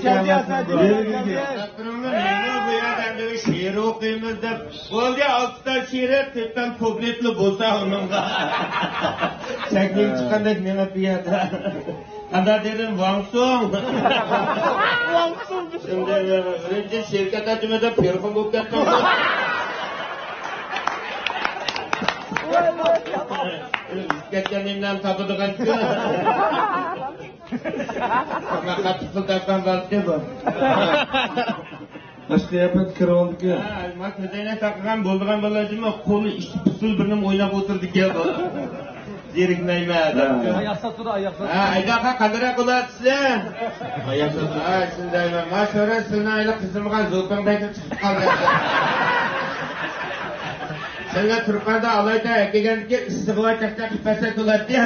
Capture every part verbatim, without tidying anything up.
كەلدى، ئەسەر كەلدى. بۇ يەردە ئەمدى شېئىر ئوقۇيمىز دەپ. بولدى، ئالتە تال شېئىر، تۆت تال كۇپلېتلا بولسا ئۇنىڭغا. سەھنىگە چىققاندەك مېڭىپ بۇ يەردە. قانداق دېدىم، ۋاڭسۇڭ. ۋاڭسۇڭ. شۇنداق، ئۈرۈمچى شىركەت ئاچىمىز دەپ پىرخون بولۇپ كەتتىڭ. كەتكەن نېمىلەرنى تاپىدىغان كۈن. مەن قاتتىق پۇل تاپقان بالىكەن بۇ. ئاشقىياپەت كىرىۋالدىكەن. ھە، ما كۆزەينەك تاقىغان بولىدىغان بالىلار جىمما قولى ئىككى پۇسۇل بىرنېمە ئويناپ ئولتۇرىدىكەن بۇ. زېرىكمەيمەن دەپ. ھە. ئاياقتا تۇر، ئاياقتا. ھە، ئايداقا قانداقراق بولاتسىلەر؟ ئاياقتا تۇر. ھە، شۇندايمەن. ما شورا سىلىنىڭ ئايلىق قىزىمغا زۇلپەڭ بەكرى چىقىپ قالدى. سىلىنىڭ تۇرپاندا ئالايتا ئەكەلگەندىكى ئىسسىغىۋا چاقچاق قىلىپ بەرسەك بولاتتى.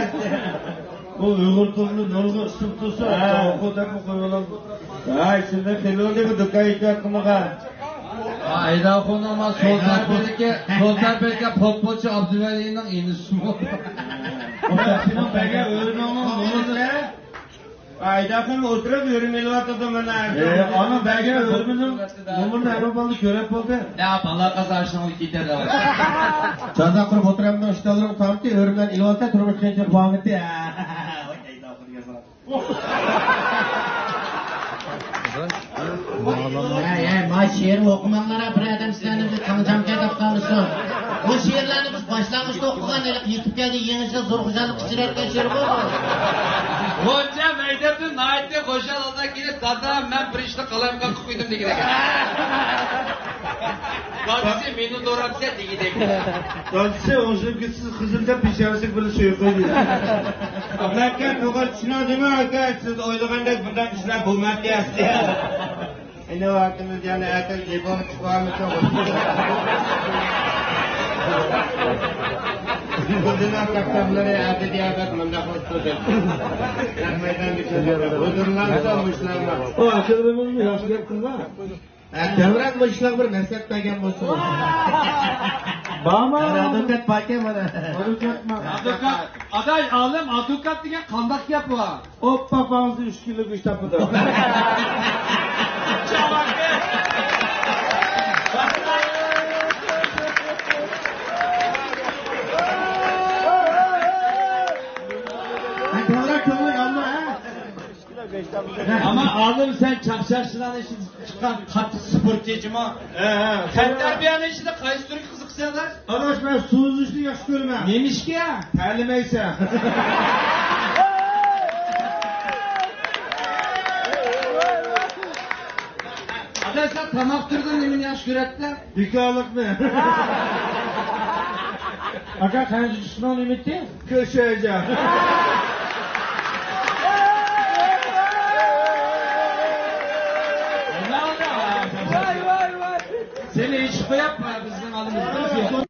بۇ ئۇيغۇر تىلىنى نۇرغۇن ئىسىم تۇرسا، ھە. جاۋخۇ دەپمۇ قويۇۋالىدۇ. ھاي، شۇنداق خېلى بولدى بۇ دۇكان ئېچىۋاتقىنىغا. ئايداخۇنىڭ ما سول تەرىپىدىكى، سول تەرىپىدىكى پوتبولچى ئابدۇۋەلىنىڭ ئىنىسىمۇ. ئۇ تەرىپىنىڭ بەرگەن ئۆرۈمىنىڭ نومۇرى. ئايداخۇن ئولتۇرۇپ ئۆرۈم ئېلىۋاتىدۇ مانا. ئانا بەرگەن ئۆرۈمىنىڭ نومۇرىنى ھەر بالىدا كۆرۈپ بولدى. يا بالا قاز ئاشۇنىڭ كېتەر دەۋاتىدۇ. چاندا قۇرۇپ ئولتۇرامدۇ، ئىشتانلىرىڭ تامتى، ئۆرۈملەرنى ئېلىۋاتسا، تۇرمۇش قىيىنچىلىق بولغانتى. ھەي، ھەي، ما شېئىر ئوقۇماڭلار، بىر ئادەم سىلەرنى بىر چاڭ-چاڭ كەتىپ قالمىسۇن. بۇ شېئىرلارنى بىز باشلانغۇچتا ئوقۇغان، ھېلىقى يېتىپ كەلدى، يېڭىچە زور خۇشاللىق ئىچىدە ئېيتقان شېئىر بۇ. غۇنچە مەكتەپتىن ناھايىتى خۇشال ھالدا كېلىپ، دادا، مەن بىر ئىشتا قالايمىقان قىلىپ قويدۇم دېگىنىكەن. دادىسى مېنى دوراپسەن دېگۈدەك. دادىسى ئوڭشىلىپ كېتىسىز قىزىم دەپ پېشانىسىگە بىر سۆيۈپ قويدى. ئاكا، توغرا چۈشىنىڭىزمۇ ئاكا؟ سىز ئويلىغاندەك بۇنداق ئىشلار بولمايتتى ئەسلى. ئىنى ۋاقتىمىز يەنە ئەتە يېپىلىپ چىقىۋالمىسۇن. بۇندىن كەپتەرلىرى ئەتە دىيابەت مۇنداق قىلىپ تۇردى. نەق مەيداندا كۆرگەندە ھۇزۇرلانسا مۇشۇلارغا. ئۇ ئاكىلىرىمىزمۇ ياخشى گەپ قىلغان. ھە، دەۋران مۇشۇلارغا بىر نەسىھەت بەرگەن بولسىڭىز. بارمۇ؟ مانا ئادۋوكات باركەن مانا. ئادۋوكات ما-، ئادۋوكات، ئاداش، ئالىم، ئادۋوكات دېگەن قانداق گەپ بۇ؟ ئوپپا، باغزى ئۈچ كىلو گۆش تاپىدۇ. ھە، توغرا كۆڭلۈك ئالما، ھە؟ ئەمما ئالىم، سەن چاقچاقچىلارنىڭ ئىچىدىن چىققان قاتتىق سپورتچى جۇمۇ. ھە، ھە. تەنتەربىيەنىڭ ئىچىدە قايسى تۈرگە قىزىقىسەن، ئاداش؟ ئاداش، مەن سۇ ئۈزۈشنى ياخشى كۆرىمەن. نېمىشقا؟ تەرلىمەيسەن. ئاداش، سەن تاماق تۈرىدىن نېمىنى ياخشى كۆرەتتىڭ؟ بىكارلىقنى. ئاكا، قېنى ئىسمىڭ نېمە ئىدى؟ كۆشەجان. ۋاي، ۋاي، ۋاي. سېنى ئېچىپ قويۇپ، بىزنىڭ ئالدىمىزدا.